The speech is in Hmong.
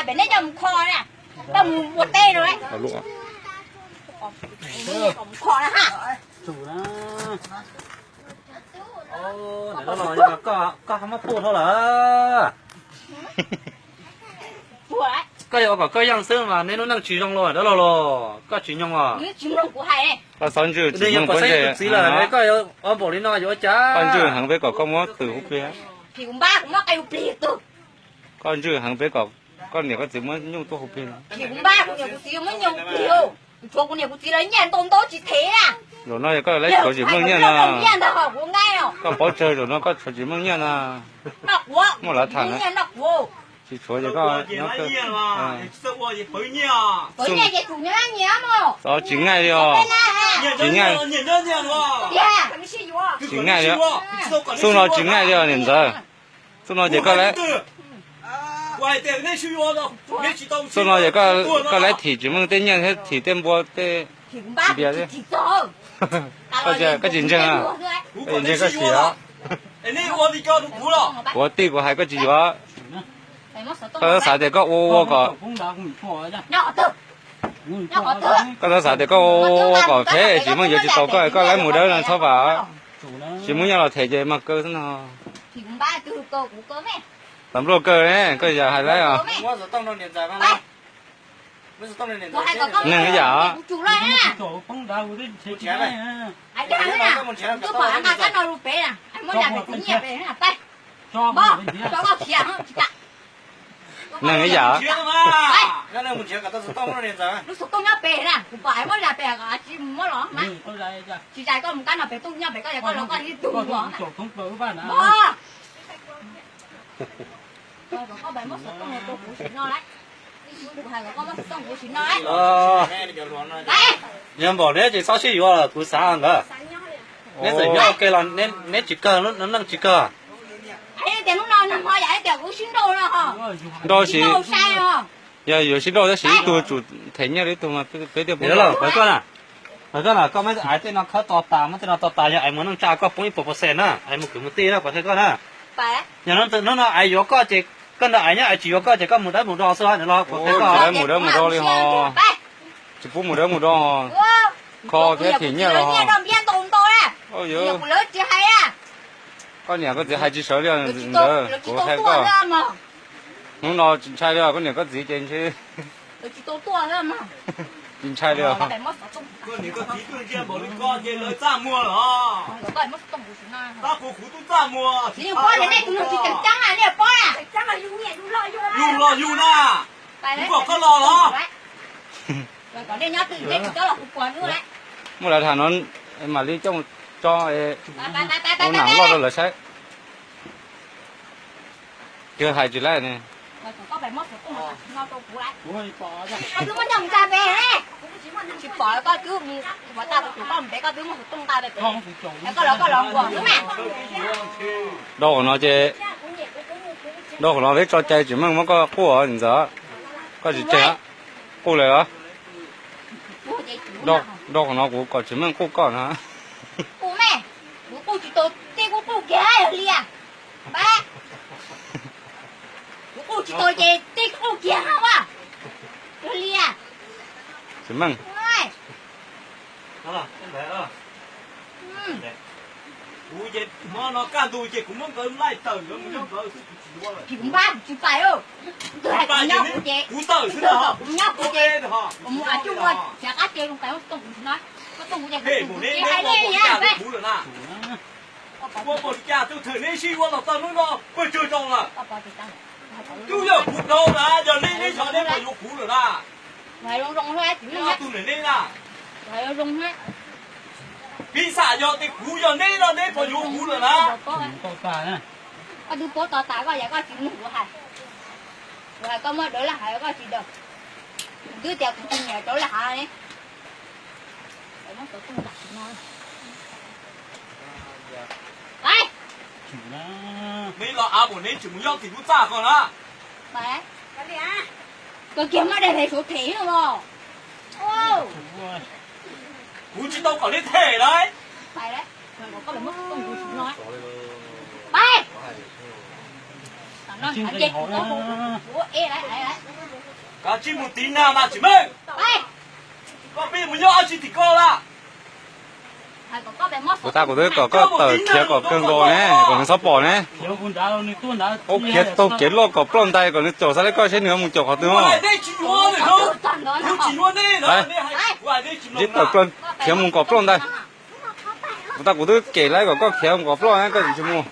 Pem neb coj mus kho na, coj mus ua teb no. Mus kho na ha. Koj ho muab puj dhau lawm. Koj yuav ua kom koj yeej xwb mas neb lub neej tsis zoo los dab laug los koj tsis nyoog os. Koj txhob ntswj tsis meej pob ntseg, koj yuav ua npaum li no yuav ua cas? Koj ntswj heev peb kom koj muab tws hu plig. Koj ntswj heev peb kom koj niam koj txiv muab nyuj tuaj hu plig. Zaum no yog koj laib tshuav tsis meej nyiaj no, koj paub tsawg zaum no koj tshuav tsis meej nyiaj na. Muaj lav tham na. Tsis tshuav ces koj nyob kawg. Tsis ngaij li os. Tsis ngaij li. Xub no tsis ngaij li os niam ntxawm. Xub no ces xub no ces koj laib thim tsis meej tej nyiaj thiab thim tej npua tej npias thiab. Koj tsis ntseeg, koj tsis ntseeg koj siav. Kuv tij kuv hais koj tsis yuav. Koj xav tias koj ua ua kom, koj xav tias koj ua ua kom phem tsis meej yuav tsis tau koj, koj laib mus dawb no txhob vam. Tsis muaj nyiaj los them ces mag kaw xwb no. Tam npluaj kaw ne, koj yam hais laib os. Neeg ib yam. Neeg ib yam. Yog npaum neb tsis txhob sib yuav los kuv xav ntawd. Neb txawm nyob ua ke los neb tsis kawg, neej tsis kawg. Nrauj sis, yog yuav sib nrauj tab sis ib tug tsum them nyiaj li ib tug mas peb tiag. Hais koj na, koj muab ais tej no khawb to tas, muab tej no to tas, yog ais mus neej tsa koj poob ib puas percent na, ais mus kwv mus tij na, kuv hais koj na. Yog hnub no ais yuav koj ces koj nrog ais nyob, ais tsis yuav koj ces koj mus dawb mus do xwb, mus dawb mus do li ho. Tsis pub mus dawb mus do ho. Kho thiab them nyiaj los ho. Koj niam koj txiv hais tsis sawv li ntawd, kuv hais koj. Hnub no tsis ntshai li os, koj niam koj txiv ces ntshe tsis ntshai li os. Yug los yug na, kuv kom koj los los. Muaj lawv tham no mam li coj mus tso ua nam loj rau lawv saib. Twb hais tsis laib ne. Rau qhov no ces, rau qhov no peb tso cai tsis meej muab koj quj os ntxawm. Koj tsis tseg, quj lawm os. Rau qhov no kuv kom tsis meej quj koj na. Kuv quj tsis tau, tej kuv quj kiag yog li as. Kuv quj tsis tau ces tej quj kiag os. Yog li as. Tsis meej. Kuv ces hmo no kaj ntug ces kuv muab nkawd laij tawm nkawd mus nyob nkawd xwb, kuv tsis yuav lawm. Kuv npab kuv tsis pais. Kuv hais kuv nyob kuv ces kuv tawm xwb, kuv nyob kuv ces kuv mus ua cuj ua tsav qab ces kuv pais muab xov tooj kuv tsis no. Xov tooj kuv ces kuv tsis hais li. Ua npaum li cas tus thawm neb sib yuav los txog hnub no pawg tsawg rau lawm. Twb yog kuv dhau na, yog neb neb xyov neb puas yuav kuv lawm na. Nyob tus niam neb na. Piv xam yog tias kuv yog neb no neb puas yuav kuv lawm na. Koj twb paub tos tas koj yam koj tsis mloog kuv hais. Kuv hais koj muab dawb laj hav koj tsis daws. Kuv twb tias kuv tsis nyiam dawb laj hav ne. Neb los av mus neb tsis mus yob tim lub txaj ko na. Koj kiag muab daim phem suav phem os. Kuv tsis tau kom neb them lauj. Pais, kuv muab xov tooj kuv tsis no. Pais. Kuv ua e lawm, lawm. Tsis mus tiv nag mas tsis meej. Koj pib mus nyob dab tsi tim koj lawm? Kuv tas kuv twb kom koj tawm khiav kom kawg nkaus ne, kom nws txhob pom ne. Khiav taug kev loj kom ploj ntais kom nws caum xav li koj seb nws mus caum qhov twg os. Tsis tawm plaws, khiav mus kom ploj ntais. Kuv tas kuv twb kem lawm kom koj khiav mus kom ploj na, koj tsis mus.